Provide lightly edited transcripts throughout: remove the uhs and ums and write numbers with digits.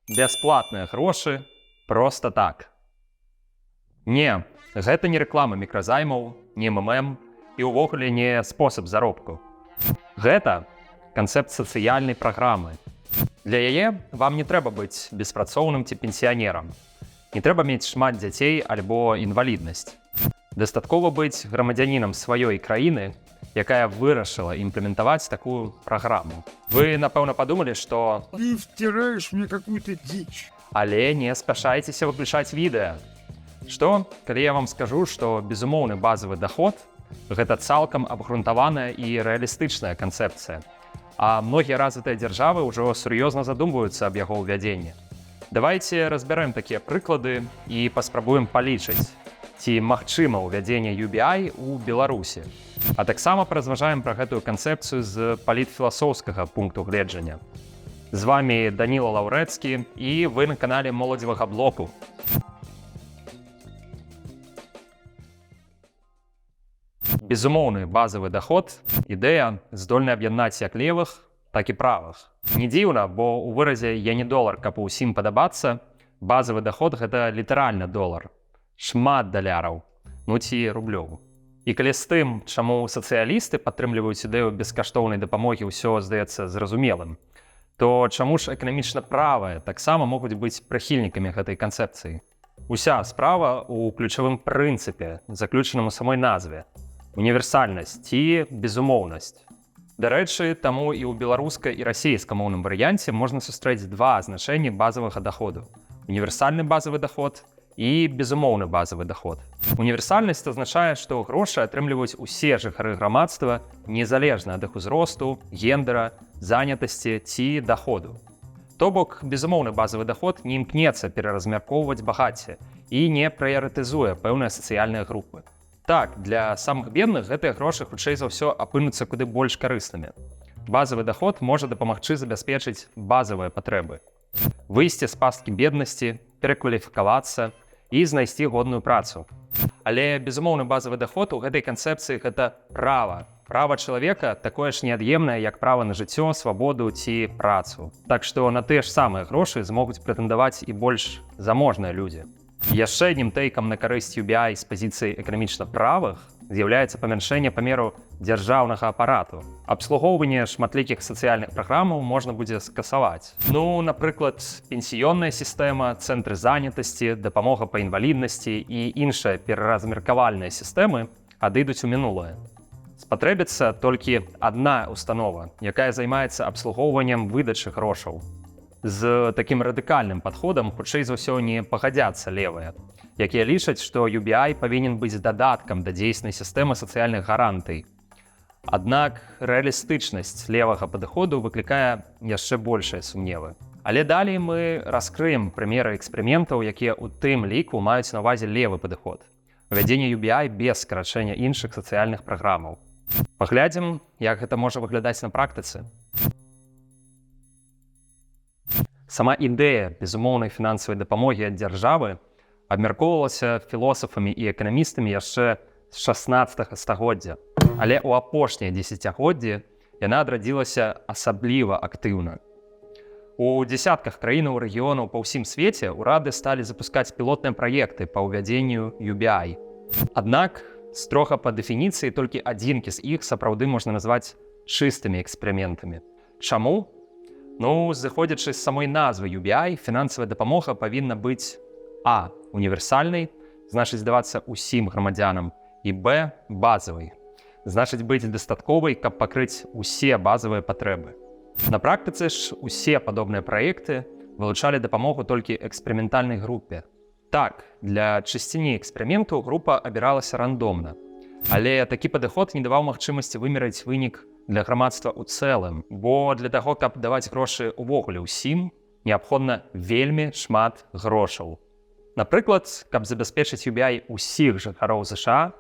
Бясплатныя грошы просто так. Не, гэта не рэклама мікразаймаў, не ММ і ўвогуле не спосаб заробку. Гэта канцэпт сацыяльнай праграмы. Для яе вам не трэба быць беспрацоўным ці пенсіянерам. Не трэба мець шмат дзяцей альбо інваліднасць. Дастаткова быць грамадзянінам сваёй краіны, якая вырашыла імплементаваць такую праграму. Вы, напэўна, падумалі, што Ты втираешь мне какую-то дичь. Але не спяшайцеся выключаць відэа. Што, калі я вам скажу, што безумоўны базавы доход гэта цалкам абгрунтаваная і рэалістычная канцэпцыя. А многія развітыя дзяржавы ўжо сур'ёзна задумваюцца аб яго ўвядзенні. Давайте разбярэм такія прыклады і паспрабуем палічыць, ці магчыма ўвядзенне UBI ў Беларусі. А таксама паразважаем пра гэтую канцэпцыю з палітфіласофскага пункту гледжання. З вами Даніла Лаўрэцкі, і вы на канале Моладзевага блоку. Безумоўны базавы доход — ідэя, здольная аб'яднаць як левых, так і правых. Не дзіўна, бо ў выразе «я не долар, каб усім падабацца» базавы доход гэта літаральна долар. Шмат даляраў, ну ці рублёў. І калі з тым, чаму сацыялісты падтрымліваюць ідэю бескаштоўнай дапамогі, ўсё здаецца зразумелым, то чаму ж эканамічна правыя таксама могуць быць прыхільнікамі гэтай канцэпцыі? Уся справа ў ключавым прынцыпе, заключаным у самой назве: універсальнасць ці безумоўнасць. Дарэчы, таму і ў беларуска і расійскамоўным варыянце можна сустрэць два азначэнні базавага доходу: універсальны базавы доход і безумоўны базавы доход. Універсальнасць азначае, што грошы атрымліваюць усе жыхары грамадства незалежна ад іх узросту, гендера, занятасці ці доходу. То бок безумоўны базавы доход не імкнецца пераразмяркоўваць багацце і не прыярытызуе пэўныя сацыяльныя групы. Так, для самых бедных гэтыя грошы хутчэй за ўсё апынуцца куды больш карыснымі. Базавы доход можа дапамагчы забяспечыць базавыя патрэбы. Выйсці з пасткі беднасці, перакваліфікавацца і знайсці годную працу. Але безумоўны базавы доход у гэтай канцэпцыі гэта права. Права чалавека такое ж неад'емнае, як права на жыццё, свабоду ці працу. Так што на тыя ж самыя грошы змогуць прэтэндаваць і больш заможныя людзі. Яшчэ аднім тэйкам на карысць UBI з пазіцыі эканамічна правых з'яўляецца памяншэнне памеру дзяржаўнага апарату. Абслугоўванне шматлікіх сацыяльных праграмаў можна будзе скасаваць. Ну, напрыклад, пенсіённая сістэма, цэнтры занятасці, дапамога па інваліднасці і іншыя пераразмеркавальныя сістэмы адыдуць у мінулае. Спатрэбіцца толькі адна установа, якая займаецца абслугоўваннем выдачы грошаў. З такім радыкальным падходам хутчэй за ўсё не пагадзяцца левыя, якія лічаць, што UBI павінен быць дадаткам да дзейснай сістэмы сацыяльных гарантый. Аднак рэалістычнасць левага падыходу выклікае яшчэ большыя сумневы. Але далей мы раскрыем прымеры эксперыментаў, якія ў тым ліку маюць на ўвазе левы падыход. Увядзенне UBI без скарачэння іншых сацыяльных праграмаў. Паглядзім, як гэта можа выглядаць на практыцы. Сама ідэя безумоўнай фінансавай дапамогі ад дзяржавы абмяркоўвалася філосафамі і эканамістамі яшчэ з 16 стагоддзя. Але ў апошнія дзесяцігоддзі яна адрадзілася асабліва актыўна. У дзесятках краінаў рэгіёнаў па ўсім свеце ўрады сталі запускаць пілотныя праекты па ўвядзенню UBI. Аднак, строга па дэфініцыі, толькі адзінкі з іх сапраўды можна назваць чыстымі эксперыментамі. Чаму? Ну, зыходзячы з самой назвы UBI, фінансавая дапамога павінна быць а. універсальнай, значыць, давацца ўсім грамадзянам, і б. базавай, значыць, быць дастатковай, каб пакрыць усе базавыя патрэбы. На практыцы ж усе падобныя праекты вылучалі дапамогу толькі эксперыментальнай групе. Так, для чысціні эксперыменту група абіралася рандомна. Але такі падыход не даваў магчымасці вымераць вынік для грамадства ў цэлым, бо для таго, каб даваць грошы ўвогуле ўсім, неабходна вельмі шмат грошаў. Напрыклад, каб забяспечыць UBI усіх жыхароў ЗША,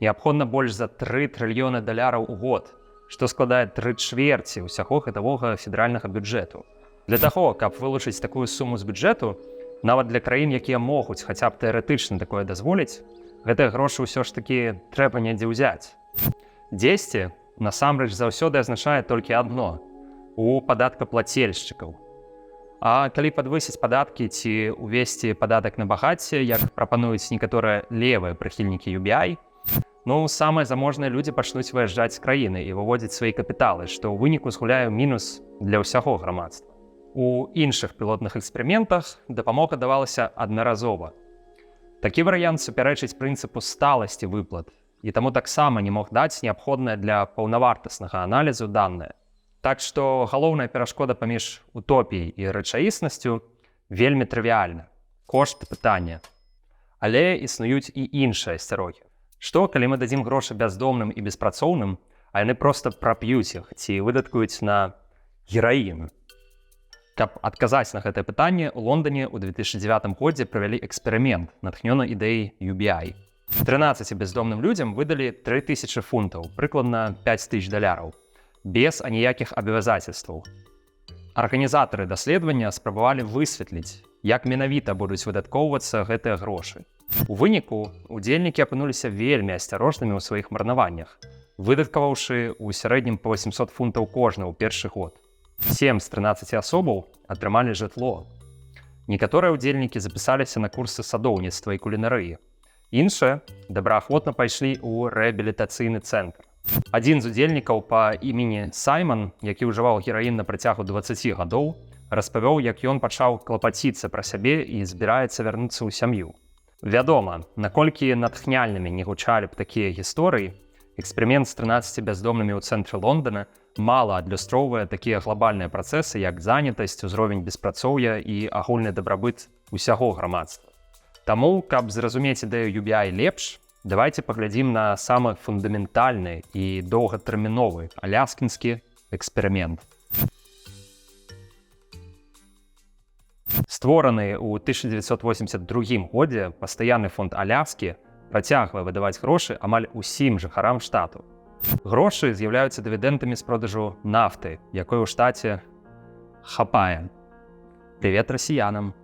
неабходна больш за 3 трыльёны даляраў у год, што складае тры чверці ўсяго гадавога федэральнага бюджэту. Для таго, каб вылучыць такую суму з бюджэту, нават для краін, якія могуць хаця б тэарэтычна такое дазволіць, гэтыя грошы ўсё ж такі трэба недзе ўзяць. Дзесьці насамрэч заўсёды азначае толькі адно — у падаткаплацельшчыкаў. А калі падвысіць падаткі ці ўвесці падатак на багацце, як прапануюць некаторыя левыя прыхільнікі UBI, ну, самыя заможныя людзі пачнуць выязджаць з краіны і выводзіць свае капіталы, што ў выніку згуляе мінус для ўсяго грамадства. У іншых пілотных эксперыментах дапамога давалася аднаразова. Такі варыянт супярэчыць прынцыпу сталасці выплат і таму таксама не мог даць неабходнае для паўнавартаснага аналізу даныя. Так што галоўная перашкода паміж утопіяй і рэчаіснасцю вельмі трывіальна. Кошт пытання. Але існуюць і іншыя асцярогі. Што, калі мы дадзім грошы бяздомным і беспрацоўным, а яны проста прап'юць іх ці выдаткуюць на гераін? Каб адказаць на гэтае пытанне, у Лондоне ў 2009 годзе правялі эксперымент, натхнёны ідэяй UBI. 13 бездомным людзям выдалі 3000 фунтаў, прыкладна 5000 даляраў, без аніякіх абавязательстваў. Арганізатары даследавання спрабавалі высветліць, як менавіта будуць выдаткоўвацца гэтыя грошы. У выніку удзельнікі апынуліся вельмі асцярожнымі ў сваіх марнаваннях, выдаткаваўшы ў сярэднім па 800 фунтаў кожны ў першы год. 7 з 13 асобаў атрымалі жытло. Некаторыя ўдзельнікі запісаліся на курсы садоўніцтва і кулінарыі. Іншыя добраахвотна пайшлі ў рэабілітацыйны цэнтр. Адзін з удзельнікаў па імені Саймон, які ўжываў гераін на працягу 20 гадоў, распавёў, як ён пачаў клапаціцца пра сябе і збіраецца вярнуцца ў сям'ю. Вядома, наколькі натхняльнымі не гучалі б такія гісторыі, эксперымент з 13 бяздомнымі ў цэнтры Лондона мала адлюстроўвае такія глобальныя працэсы, як занятасць, узровень беспрацоўя і агульны дабрабыт усяго грамадства. Таму, каб зразумець ідэю UBI лепш, давайте паглядзім на самы фундаментальны і доўгатэрміновы аляскінскі эксперымент. Створаны ў 1982 годзе пастаянны фонд Аляскі працягвае выдаваць грошы амаль усім жыхарам штату. Грошы з'яўляюцца дывідэнтамі з продажу нафты, якой у штаце хапае. Привет расіянам.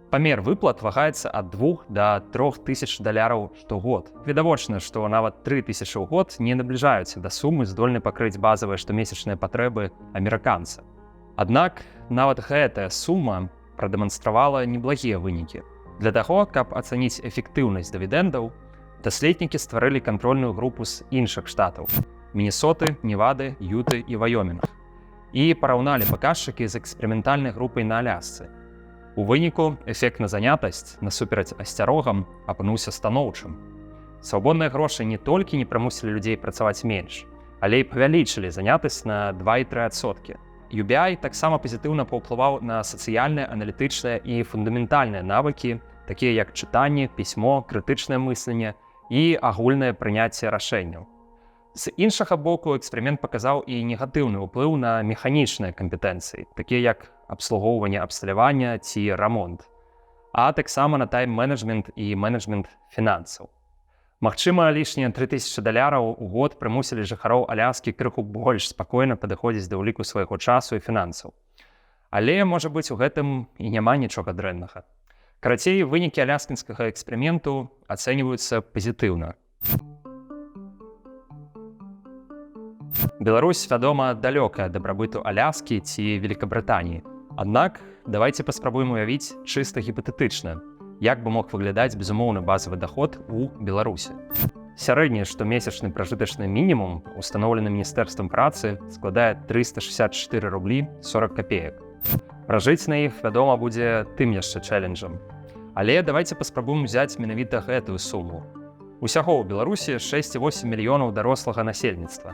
Памер выплат вагаецца ад 2 до 3000 даляраў штогод. Відавочна, што нават 3000 ў год не набліжаюцца да сумы, здольнай пакрыць базавыя штомесячныя патрэбы амерыканца. Аднак нават гэтая сума прадэманстравала неблагія вынікі. Для таго, каб ацаніць эфектыўнасць дывідэндаў, даследнікі стварылі кантрольную групу з іншых штатаў: Міннесоты, Невады, Юты і Вайомінг. І параўналі паказчыкі з эксперыментальнай групай на Алясцы. У выніку эфект на занятасць насупераць асцярогам апынуўся станоўчым. Свабодныя грошы не толькі не прымусілі людзей працаваць менш, але і павялічылі занятасць на 2,3%. UBI таксама пазітыўна паўплываў на сацыяльныя, аналітычныя і фундаментальныя навыкі, такія як чытанне, пісьмо, крытычнае мысленне і агульнае прыняцце рашэнняў. З іншага боку, эксперымент паказаў і негатыўны ўплыў на механічныя кампетэнцыі, такія як абслугоўванне абсталявання ці рамонт, а таксама на тайм-менеджмент і менеджмент фінансаў. Магчыма, лішнія 3000 даляраў у год прымусілі жыхароў Аляскі крыху больш спакойна падыходзіць да ўліку свайго часу і фінансаў. Але, можа быць, у гэтым і няма нічога дрэннага. Карацей, вынікі аляскінскага эксперыменту ацэньваюцца пазітыўна. Беларусь, вядома, далёкая дабрабыту Аляскі ці Великабрытаніі. Аднак давайте паспрабуем уявіць чыста гіпатэтычна, як бы мог выглядаць безумоўны базавы даход у Беларусі. Сярэдні штомесячны пражытачны мінімум, устаноўлены міністэрствам працы, складае 364 рублі 40 копеек. Пражыць на іх, вядома, будзе тым яшчэ чэленджам. Але давайте паспрабуем узяць менавіта гэтую суму. Усяго ў Беларусі 6,8 мільёнаў дарослага насельніцтва.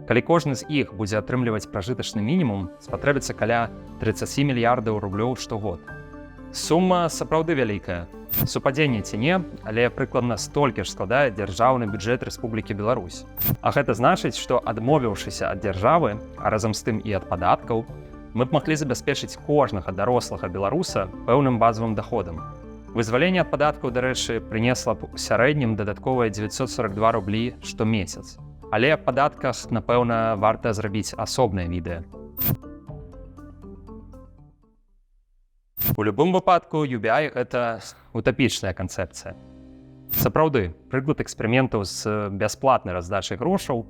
Калі кожны з іх будзе атрымліваць пражытачны мінімум, спатрэбіцца каля 30 мільярдаў рублёў штогод. Сума сапраўды вялікая. Супадзенне ці не, але прыкладна столькі ж складае дзяржаўны бюджэт Рэспублікі Беларусь. А гэта значыць, што адмовіўшыся ад дзяржавы, а разам з тым і ад падаткаў, мы б маглі забяспечыць кожнага дарослага беларуса пэўным базавым доходам. Вызваленне ад падаткаў, дарэчы, прынесла б у сярэднім дадатковыя 942 рублі штомесяц. Але аб падатках, напэўна, варта зрабіць асобнае відэа. У любым выпадку UBI гэта утапічная канцэпцыя. Сапраўды, прыклад эксперыментаў з бясплатнай раздачай грошаў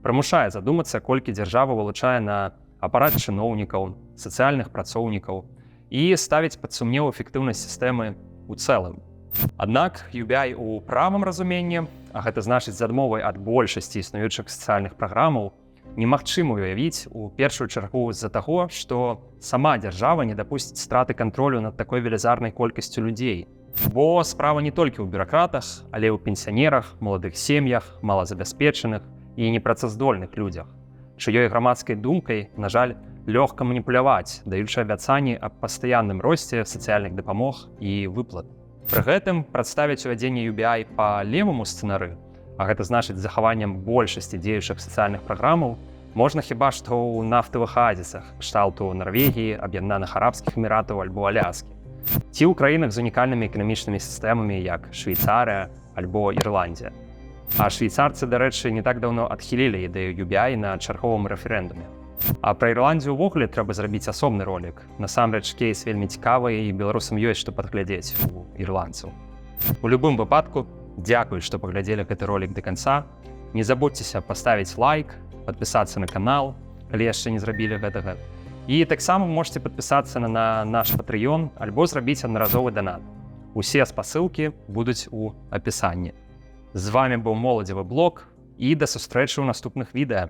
прымушае задумацца, колькі дзяржава вылучае на апарат чыноўнікаў, сацыяльных працоўнікаў і ставіць пад сумнеў эфектыўнасць сістэмы ў цэлым. Аднак UBI у правым разуменні, а гэта значыць з адмовай ад большасці існуючых сацыяльных праграмаў, немагчыма уявіць у першую чаргу з-за таго, што сама дзяржава не дапусціць страты кантролю над такой велізарнай колькасцю людзей. Бо справа не толькі ў бюракратах, але ў пенсіянерах, маладых сем'ях, малазабяспечаных і непрацаздольных людзях, чыёй грамадскай думкай, на жаль, лёгка маніпуляваць, даючы абяцанні аб пастаянным росце сацыяльных дапамог і выплат. Пры гэтым прадставіць увядзенне UBI па леваму сцэнары, а гэта значыць з захаваннем большасці дзеючых сацыяльных праграмаў, можна хіба што ў нафтавых аазісах кшталту Нарвегіі, Аб'яднаных Арабскіх Эміратаў альбо Аляскі. Ці ў краінах з унікальнымі эканамічнымі сістэмамі, як Швейцарыя альбо Ірландія. А швейцарцы, дарэчы, не так даўно адхілілі ідэю UBI на чарговым рэферэндуме. А пра Ірландію ўвогуле трэба зрабіць асобны ролік. Насамрэч кейс вельмі цікавы, і беларусам ёсць што падглядзець у ірландцаў. У любым выпадку, дзякуй, што паглядзелі гэты ролик до конца. Не забудзьцеся паставіць лайк, падпісацца на канал, калі яшчэ не зрабілі гэтага. І таксама можете падпісацца на наш Patreon альбо зрабіць аднаразовы данат. Усе спасылкі будуць у апісанні. З вами быў Моладзевы блог, і да сустрэчы ў наступных відэа.